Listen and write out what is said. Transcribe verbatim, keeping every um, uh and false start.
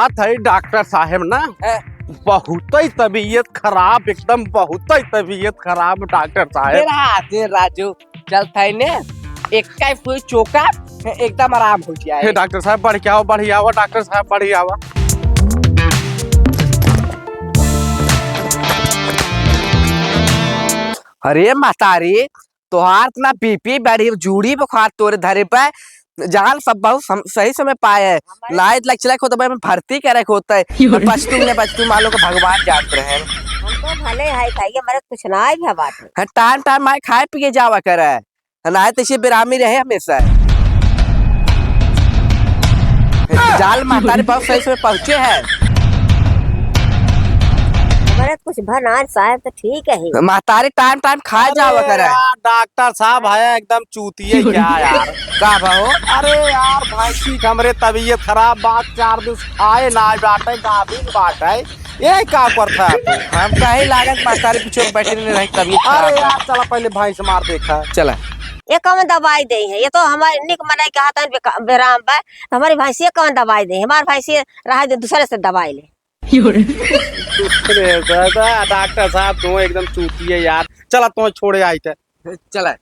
कहत है डॉक्टर साहेब ना, हैं? बहुत ही तबीयत खराब, एकदम बहुत ही तबीयत खराब डॉक्टर साहेब। तेरा हाथ है राजू, चलत है ने, एक का कोई चोका, एकदम आराम हो जाए। हे डॉक्टर साहेब, बढ़ के आवा, बढ़ के आवा, डॉक्टर साहेब, बढ़ के आवा। अरे महतारी, तोहार इतना बीपी बढ़ी, जूड़ी बुखार तोरे धरे पे, जान सब बहुत सम-, सही समय पाए है। हमारे लाइट लग चला को तो भाई मैं भर्ती करे को होता है। योरे। बचतू ने बचतू मान लो कि भगवान जानत रहे। हम तो भले है खाइए, हमारे कुछ ना है भी बात है। हाँ, टाइम टाइम आए खाए पिए जावा करे। ना है तो इसे बेरामी रहे हमेशा। जाल महतारी बहुत सही समय पहुँचे है। हमारे कुछ भनान साहब तो ठीक है। महतारी टाइम टाइम खाए जावा अरे करे। यार, डॉक्टर साहब है एकदम चूतिए क्या यार? का भा हो? अरे यार, भैंसी के हमरे तबीयत खराब बा, चार दिन से खाए ना बाटे, गाभिन बाटे, ये का करत है तू? हम कहे लागत महतारी पीछे बैठे नहीं रही, तबीयत खराब अरे बा। यार, चला पहले भैंस मार देखा। चला। ये कौन दवाई दे है? ये तो हमारे निक मनाई के हाथ में बेका-, बेराम बा। तो हमारी भैंसिया कौन दवाई दे? हमारी भैंसिया रहा दे, दूसरे से दवाई ले। अरे दादा, डॉक्टर साहब, तू एकदम चूतिए यार। चला, तू छोड़े आई थे। चला।